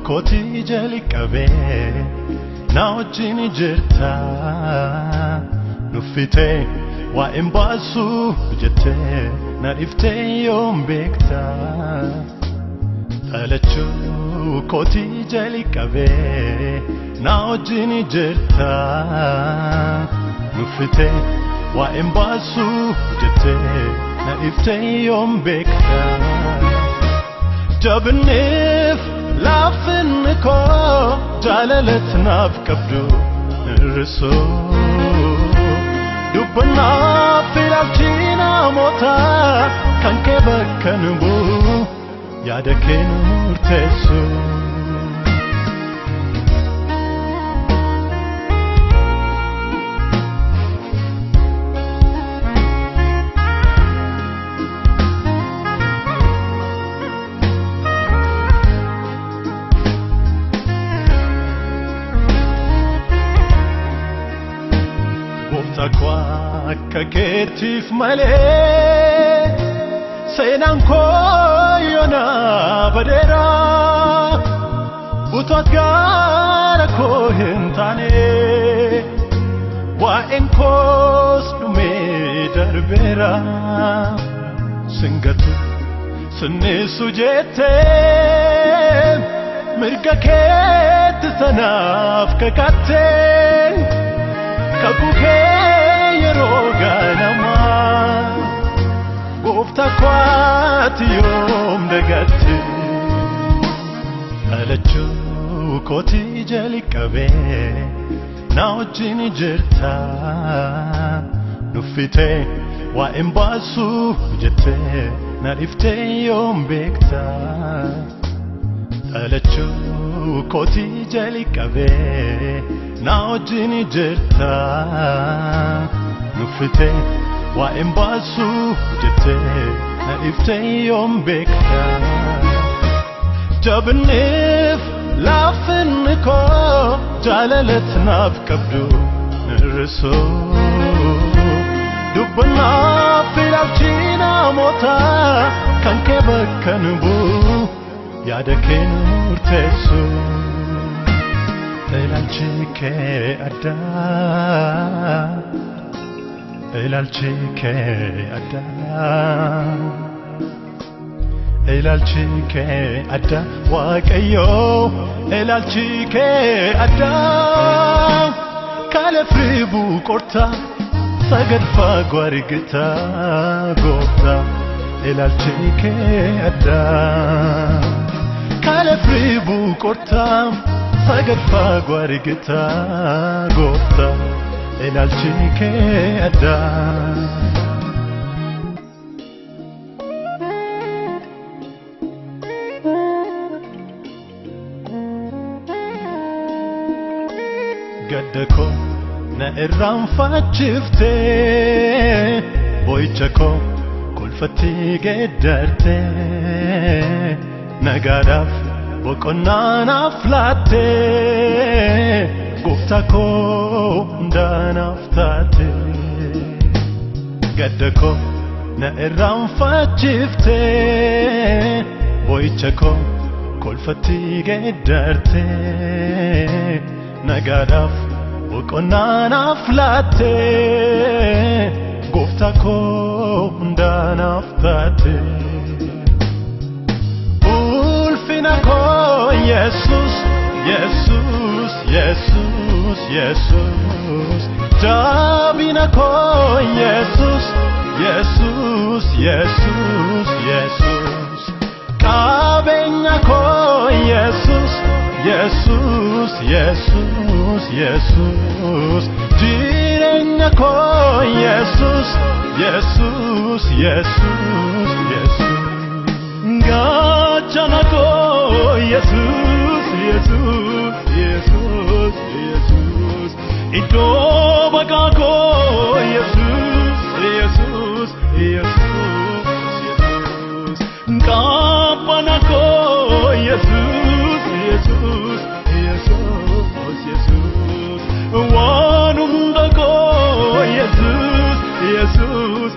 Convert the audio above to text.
Kooti jalqabee na wajjin jirta nuffitee waa'een baasu jettee na dhiftee yoom beekta. Dhalachuu kooti jalqabee na wajjin jirta nuffitee waa'een baasu jettee na dhiftee yoom beekta. Jabinneef laafinni koo jaalalatti naaf qabdu hir'isuu dubbannaaf ilaalchi namootaa kan kee bakka nu bu'u yaada kee nu murteessu. Akka keetiif malee seenaan koo yoona badeera utuu gara koo hin taane waa'een koos dhumee darbeera singatu sinnisu jettee mirga keetti sanaaf kakattee kakuu kee yeroo ganamaa gooftaa kwaati yoom dagatte. Dhalachuu kooti jalqabee na wajjin jirta nuffitee waa'een baasu jettee na dhiftee yoom beekta. Dhalachuu kooti jalqabee na wajjin jirta nuffitee waa'een baasu jettee na dhiftee yoom beekta. Jabinneef laafinni koo jaalalatti naaf qabdu hir'isuu dubbannaaf ilaalchi namootaa kan kee bakka nu bu'u yaada kee nu murteessu. Ilaalchi kee addaa ilaalchi kee addaa ilaalchi kee addaa Waaqayyoo ilaalchi kee addaa kaleef ribuu qorta sagadfaa gwargita gooftaa ilaalchi kee addaa kaleef ribuu qorta sagadfaa gwargita gooftaa ilaalchi kee addaa. Gadda koo na irraanfachiftee boo'icha koo kolfatti geeddartee nagaadhaaf boqonnaa naaf laattee gooftaa koo hundaa naaf taate. Gadda koo na irraanfachiftee boo'icha koo kolfatti geeddartee nagaadhaaf boqonnaa naaf laattee gooftaa koo hundaa naaf taate. Ulfina koo Yesuus Yesuus Yesuus Yesuus jabina koo Yesuus Yesuus Yesuus Yesuus qabeenya koo Yesuus Yesuus Yesuus Yesuus jireenya koo Yesuus Yesuus Yesuus Yesuus gaachana koo Yesuus Yesuus Yesuus Yesuus iddoo baqaa koo Yesuus Yesuus Yesuus Yesuus qabbana koo Yesuus Yesuus Yesuus Yesuus waan hunda koo Yesuus Yesuus